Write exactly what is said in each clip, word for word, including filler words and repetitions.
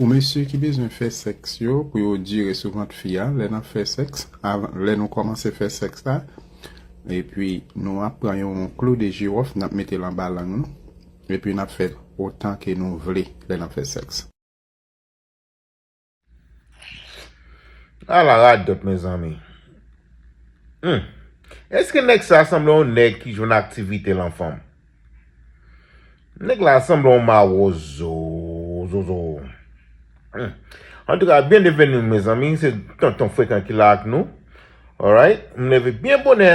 Pou mesye ki bezwen fè sèks yo, pou yo dire sou vant fi a, lè n ap fè sèks, avan, lè nou kòmanse fè sèks la, epi nou ap pran yon klou de jiwòf, n ap mete l anba lang nou, epi n ap fè l otan ke nou vle lè n ap fè sèks. Ala radòt, mezanmi. Hmm. Èske nèg sa sanble yon nèg ki jwenn aktivite lan fanm? Nèg la sanble yon mawozo, zozo. Hmm. Antouka, byenveni, mezanmi. Se Tonton Frekan ki la ak nou. Alright? M leve byen bonè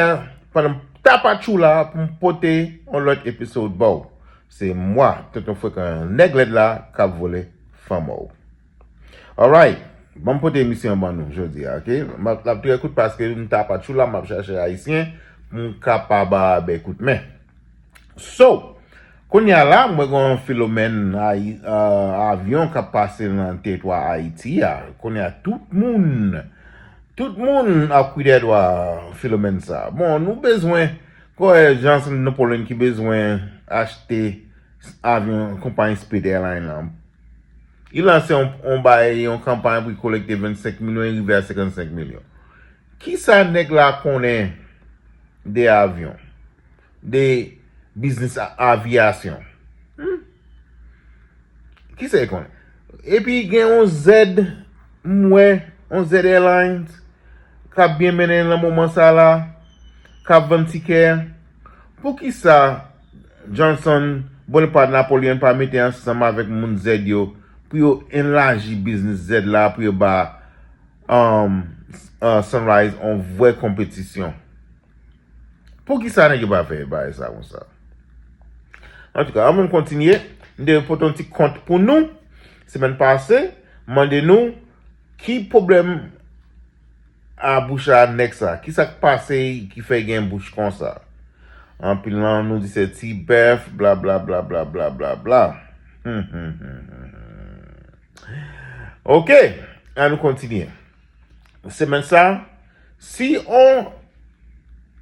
pandan m tapatchoula pou m pote yon lòt episode ba w. Se mwa, Tonton Frekan, nèg lèd la, k ap vole fanm ou. Alright, ban m pote emisyon an ban nou jodi a, ok? M ap, l ap trè kout paske m tapatchoula, m ap chache Ayisyen pou m kapab bè kout men. So, kounye a la, mwen gen yon Filomèn ayi, uh, avyon k ap pase nan teritwa Ayiti a. Kounye a, tout moun, tout moun ap kwi dèdwa Filomèn sa. Bon, nou bezwen, kwè Johnson Napoleon ki bezwen achte avyon konpayi Spirit Airlines lan. Li lanse yon, yon bay, yon kanpay pou li kolekte vennsenk milyon, li rive a senkannsenk milyon. Kisa nèg la konnen de avyon, de biznis a- avyasyon? Hmm? Kisa li konnen? Epi gen yon Z, m wè, yon Z Airlines k ap byen mennen nan moman sa la, k ap vann tikè. Poukisa Johnson Bonaparte Napoleon pa mete ansanm avèk moun Z yo pou yo enlaji biznis Z la, pou yo ba um, uh, Sunrise yon vrè konpetisyon? Poukisa nèg yo pa fè bagay sa konsa? Antouka, anvan m kontinye, m te pote yon ti kont pou nou semèn pase, mande nou ki pwoblèm a bouch a nèg sa. Kisa k pase ki fè gen bouch konsa? Anpil nan nou di se ti bèf, bla bla bla bla bla bla bla. Hmm, hmm, hmm, hmm, hmm. Ok, ann nou kontinye. Semèn sa, si on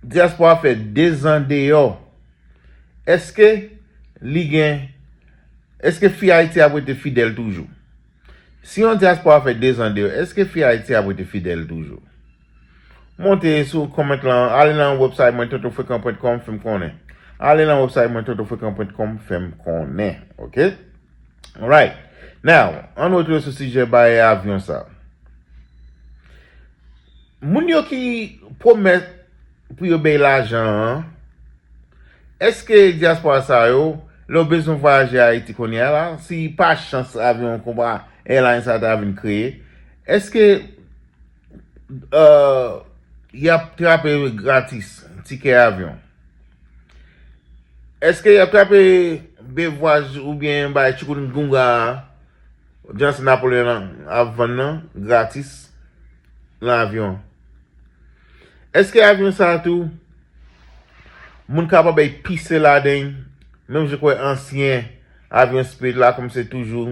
dyaspora fè de zan deyò, èske li gen, èske fi Ayiti ap rete fidèl toujou? Si yon dyaspora fè de zan deyò, èske fi Ayiti ap rete fidèl toujou? Monte sou comment lan, ale nan website mwen, tonton frekan pwen kòm, fè m konnen. Ale nan website mwen, tonton frekan pwen kòm, fè m konnen. Ok? Alright. Now, ann retounen sou sijè bay avyon sa. Moun yo ki pwomèt pou yo bay lajan an, èske dyaspora sa yo, lè yo bezwen vwayaje Ayiti kounye a la, si pa chans avyon konpa airline sa ta vin kreye, èske, uh, y ap trape gratis tikè avyon? Èske y ap trape bevwaj oubyen bay tchoukoun gounga a, Johnson Napoleon ap vann nan gratis nan avyon? Èske avyon sa a tou, moun kapab bay pise ladan l, menm jan kwè ansyen avyon Spirit la, kòm se toujou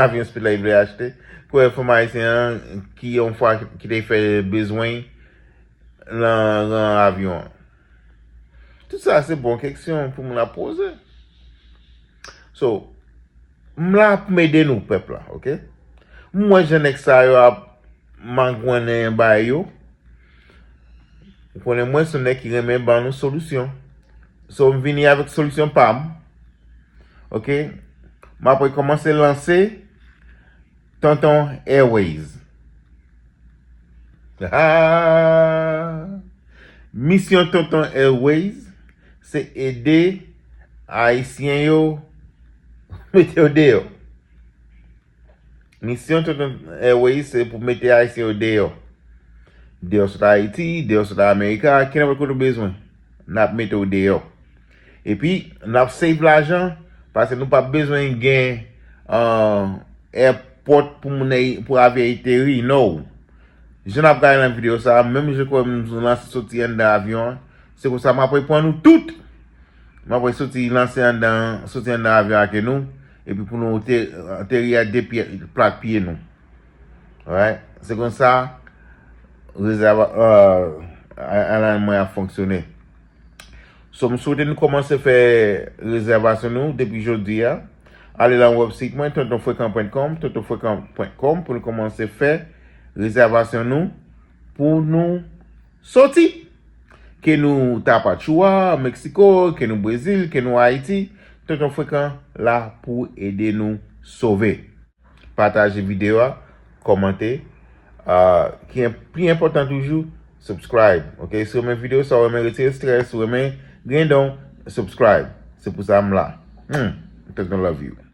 avyon Spirit la li vle achte, kwè fanm ayisyen an ki yon fwa ki te fè bezwen l nan ran avyon an? Tout sa se bon keksyon pou moun ap poze. So, m la pou m ede nou, pèp la, ok? M wè jan nèg sa yo ap mangwannen bagay yo. Ou konnen mwen se yon nèg ki renmen ban nou solisyon. So, m vini avèk solisyon pa m. Ok? M apre kòmanse lanse Tonton Airways. Ah! Misyon Tonton Airways se ede Ayisyen yo mete yo deyò. Misyon Tonton Airways se pou mete Ayisyen yo deyò. Deyò sot Ayiti, deyò sot Amerika, kenenpòt kote w bezwen. N ap mete w deyò. Epi, n ap save lajan, paske nou p ap bezwen gen, uh, airport pou moun ay- pou avyon ateri, no. Jan n ap gade nan videyo sa a, menm jan kwè m lanse soti anndan avyon an, se konsa m apre pran nou tout. M apre soti lanse anndan, soti anndan avyon ak nou, epi pou nou te- ateri a de pye, plak pye nou. Alright? Se konsa rezèva- uh, airline mwen ap fonksyone. So, m swete nou kòmanse fè rezèvasyon nou depi jodi a. Ale la website mwen, tonton frekan pwen kòm, tonton frekan pwen kòm, pou nou kòmanse fè rezèvasyon nou, pou nou soti. Ke nou Tapachula, Meksiko, ke nou Brezil, ke nou Ayiti, tonton frekan la pou ede nou sove. Pataje videyo a, kòmante. Uh, ki pi enpòtan toujou, subscribe. Ok, si w renmen videyo sa, w renmen retire strès, w renmen grendon, subscribe. Se pou sa m la. Hmm, tonton love you.